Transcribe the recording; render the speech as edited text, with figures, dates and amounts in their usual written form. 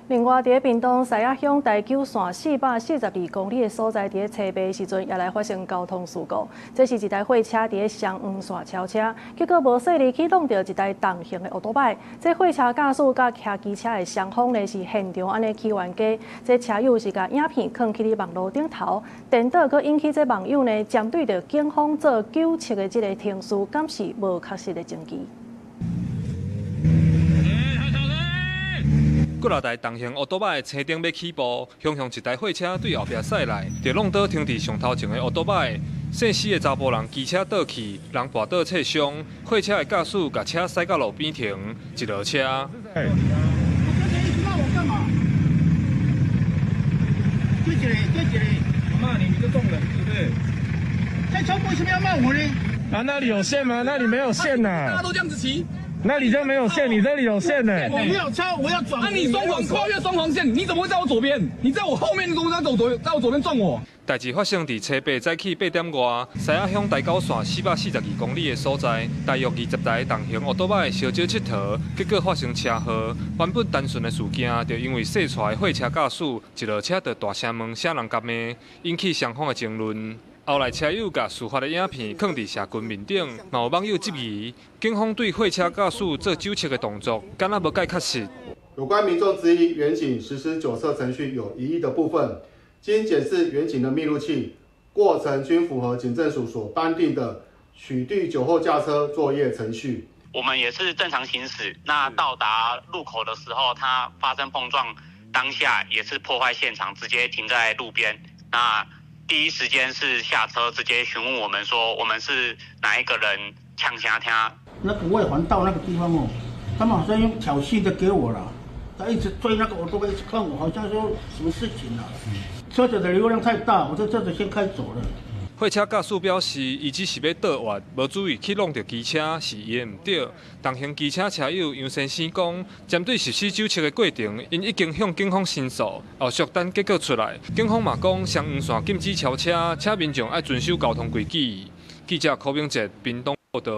另外，佇屏東獅仔鄉台九線442公里的所在，佇咧初八時陣也來發生交通事故。這是一台貨車佇咧雙黃線超車，結果無細膩去挵著一台重型的歐多擺。這貨車駕駛佮騎機車的雙方呢是現場按呢起冤家。這車友是共影片囥去佇網路頂頭，顛倒閣引起這網友呢針對著警方做酒測的這个程序，敢是無確實的證據。幾若台重型歐多擺青燈欲起步，雄雄一台貨車對後壁駛來，就挵倒停佇上頭前的歐多擺。姓施的查埔人機車倒去，人跋倒切傷，貨車的駕駛共車駛到路邊停，一落車。我剛才一直罵我幹嘛？對起來，對起來！我罵你，你就中了，對不對？在超過為什麼要罵我呢？啊，那裡有線嗎？那裡沒有線吶。大家都這樣子騎。那裡就沒有線，你這裡有線呢。我沒有超，我要轉。那你雙黃跨越雙黃線，你怎麼會在我左邊？你在我後面，你怎麼在走左，在我左邊撞我？代誌發生佇初八早起8點外，獅仔鄉台九線442公里的所在，大約20台重型歐多擺相借𨑨迌，結果發生車禍。原本單純的事件，就因為細帶的貨車駕駛一落車就大聲問啥人共罵，引起雙方的爭論。後來車友共事發的影片囥佇社群面頂，嘛有網友質疑，警方對貨車駕駛做酒測的動作，敢若無蓋確實。有關民眾質疑員警實施酒測程序有疑義的部分，經檢視員警的密錄器，過程均符合警政署所頒定的取締酒後駕車作業程序。我們也是正常行駛，那到達路口的時候，它發生碰撞，當下也是破壞現場，直接停在路邊。那第一時間是下車直接詢問我們說，我們是哪一個人嗆聲聽？那個外環道那個地方哦，他們好像用挑釁的給我了，他一直追那個，我都一直看我，好像說什麼事情啊？車子的流量太大，我這車子先開走了。貨車駕駛表示，伊只是欲倒彎，無注意去挵著機車，是伊的毋對。重型機車車友楊先生講，針對實施酒測的過程，𪜶已經向警方申訴，後續等結果出來。警方嘛講，雙黃線禁止超車，請民眾愛遵守交通規矩。記者柯明哲，屏東報導。